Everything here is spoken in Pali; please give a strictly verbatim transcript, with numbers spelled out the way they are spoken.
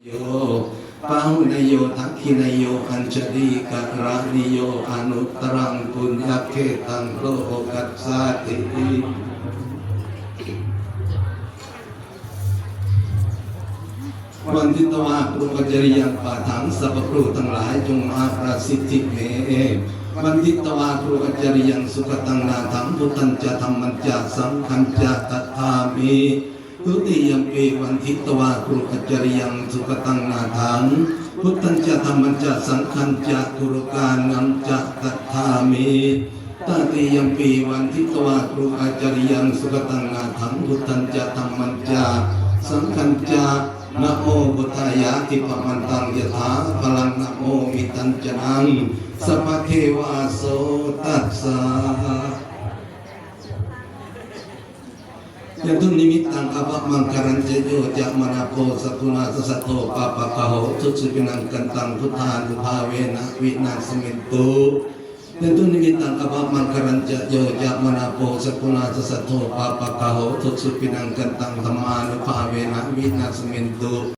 yo pāhuneyyo dakkhiṇeyyo añjalikaraṇīyo anuttaraṃ puññakkhettaṃ lokassāti. Vanditvā guru acariyaṃ padaṃ สัพพะครู ทั้งหลายจงมาประสิทธิเม Vanditvā guru acariyaṃ sugataṃ nāthaṃ buddhañca dhammañca saṅghañca dadāmi. Dutiyampi vanditvā guru acariyaṃ sugataṃ nāthaṃ buddhañca dhammañca saṅghañca gurukāraṇañca dadāmi. Tatiyampi vanditvā guru acariyaṃ sugataṃ nāthaṃ buddhañca dhammañca saṅghañca namo buddhāya. Dipamantaṃ yathā balaṃ namo mittañca naṃ sabbadevā so tassa. Yandunnimittaṃ avamaṅgalañca yo cāmanāpo sakuṇassa saddo pāpaggaho dussupinaṃ khantaṃ buddhānubhāvena vināsamentu. Yandunnimittaṃ avamaṅgalañca yo cāmanāpo sakuṇassa saddo pāpaggaho dussupinaṃ khantaṃ dhammānubhāvena vināsamentu.